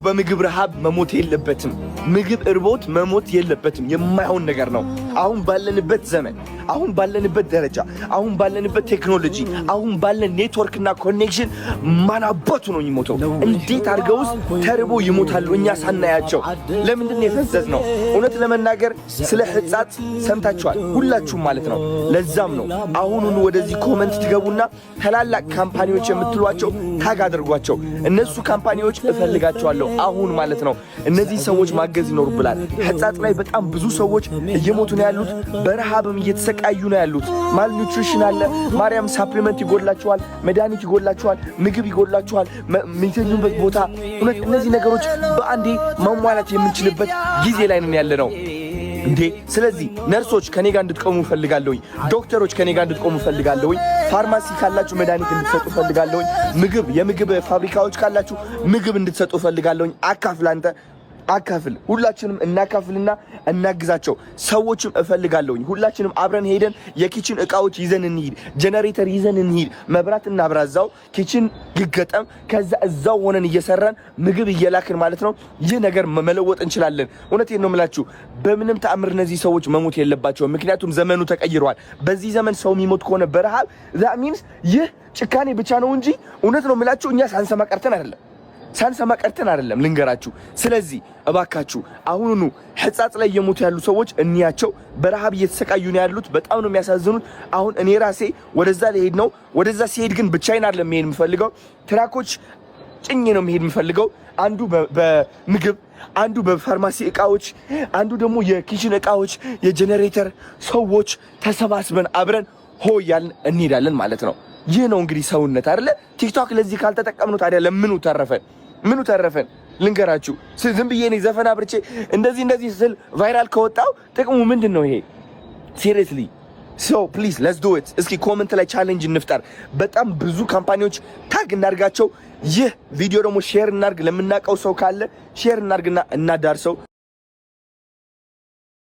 በምግብ ረሃብ መሞት የለበትም። ምግብ እርቦት መሞት የለበትም። የማይሆን ነገር ነው። አሁን ባለንበት ዘመን፣ አሁን ባለንበት ደረጃ፣ አሁን ባለንበት ቴክኖሎጂ፣ አሁን ባለን ኔትወርክ እና connection ማን አባቱ ነው የሚሞተው? እንዴት አድርገውስ ተርቦ ይሞታሉ እኛ ሳናያቸው? ለምንድን ነው የፈዘዝነው? እውነት ለመናገር ስለ ሕጻጽ ሰምታችኋል ሁላችሁም ማለት ነው። ለዛም ነው አሁኑኑ ወደዚህ comment ትገቡና ታላላቅ company ዎች የምትሏቸው tag አድርጓቸው። እነሱ company ዎች እፈልጋቸዋለሁ አሁን ማለት ነው። እነዚህ ሰዎች ማገዝ ይኖርብናል። ሕጻጽ ላይ በጣም ብዙ ሰዎች እየሞቱ ነው ያሉት፣ በረሃብም እየተሰቃዩ ነው ያሉት። Malnutrition አለ። ማርያም፣ supplement ይጎላቸዋል፣ መድኃኒት ይጎላቸዋል፣ ምግብ ይጎላቸዋል፣ የሚተኙበት ቦታ። እውነት እነዚህ ነገሮች በአንዴ ማሟላት የምንችልበት ጊዜ ላይ ነን ያለነው እንዴ። ስለዚህ ነርሶች ከኔ ጋር እንድትቆሙ እፈልጋለሁኝ። ዶክተሮች ከኔ ጋር እንድትቆሙ እፈልጋለሁኝ። ፋርማሲ ካላችሁ መድኃኒት እንድትሰጡ እፈልጋለሁኝ። ምግብ የምግብ ፋብሪካዎች ካላችሁ ምግብ እንድትሰጡ እፈልጋለሁኝ። አካፍል፣ አንተ አካፍል፣ ሁላችንም እናካፍልና እናግዛቸው። ሰዎችም እፈልጋለሁኝ። ሁላችንም አብረን ሄደን የ kitchen እቃዎች ይዘን እንሂድ፣ ጀነሬተር ይዘን እንሂድ፣ መብራት እናብራዛው፣ kitchen ይገጠም። ከዛ እዛው ሆነን እየሰራን ምግብ እየላክን ማለት ነው። ይህ ነገር መለወጥ እንችላለን። እውነቴን ነው የምላችሁ። በምንም ተአምር እነዚህ ሰዎች መሞት የለባቸውም። ምክንያቱም ዘመኑ ተቀይሯል። በዚህ ዘመን ሰው የሚሞት ከሆነ በረሃብ፣ that means ይህ ጭካኔ ብቻ ነው እንጂ እውነት ነው የምላችሁ እኛ ሳንሰማ ቀርተን አይደለም፣ ሳንሰማ ቀርተን አይደለም፣ ልንገራችሁ። ስለዚህ እባካችሁ አሁኑኑ ሕጻጽ ላይ እየሞቱ ያሉ ሰዎች እንያቸው። በረሃብ እየተሰቃዩ ነው ያሉት። በጣም ነው የሚያሳዝኑት። አሁን እኔ ራሴ ወደዛ ልሄድ ነው። ወደዛ ስሄድ ግን ብቻዬን አይደለም መሄድ የምፈልገው። Truck ኦች ጭኜ ነው መሄድ የምፈልገው። አንዱ በምግብ፣ አንዱ በፋርማሲ እቃዎች፣ አንዱ ደግሞ የ kitchen እቃዎች፣ የጀኔሬተር፣ ሰዎች ተሰባስበን አብረን ሆ እያልን እንሄዳለን ማለት ነው። ይህ ነው እንግዲህ ሰውነት አይደለ? ቲክቶክ ለዚህ ካልተጠቀምነው ታዲያ ለምኑ ተረፈን? ምኑ ተረፈን? ልንገራችሁ፣ ዝም ብዬ እኔ ዘፈን አብርቼ እንደዚህ እንደዚህ ስል viral ከወጣው ጥቅሙ ምንድን ነው ይሄ? Seriously, so please, let's do it። እስኪ comment ላይ challenge እንፍጠር። በጣም ብዙ company ዎች tag እናርጋቸው። ይህ ቪዲዮ ደግሞ share እናርግ፣ ለምናውቀው ሰው ካለ share እናርግና እናዳርሰው።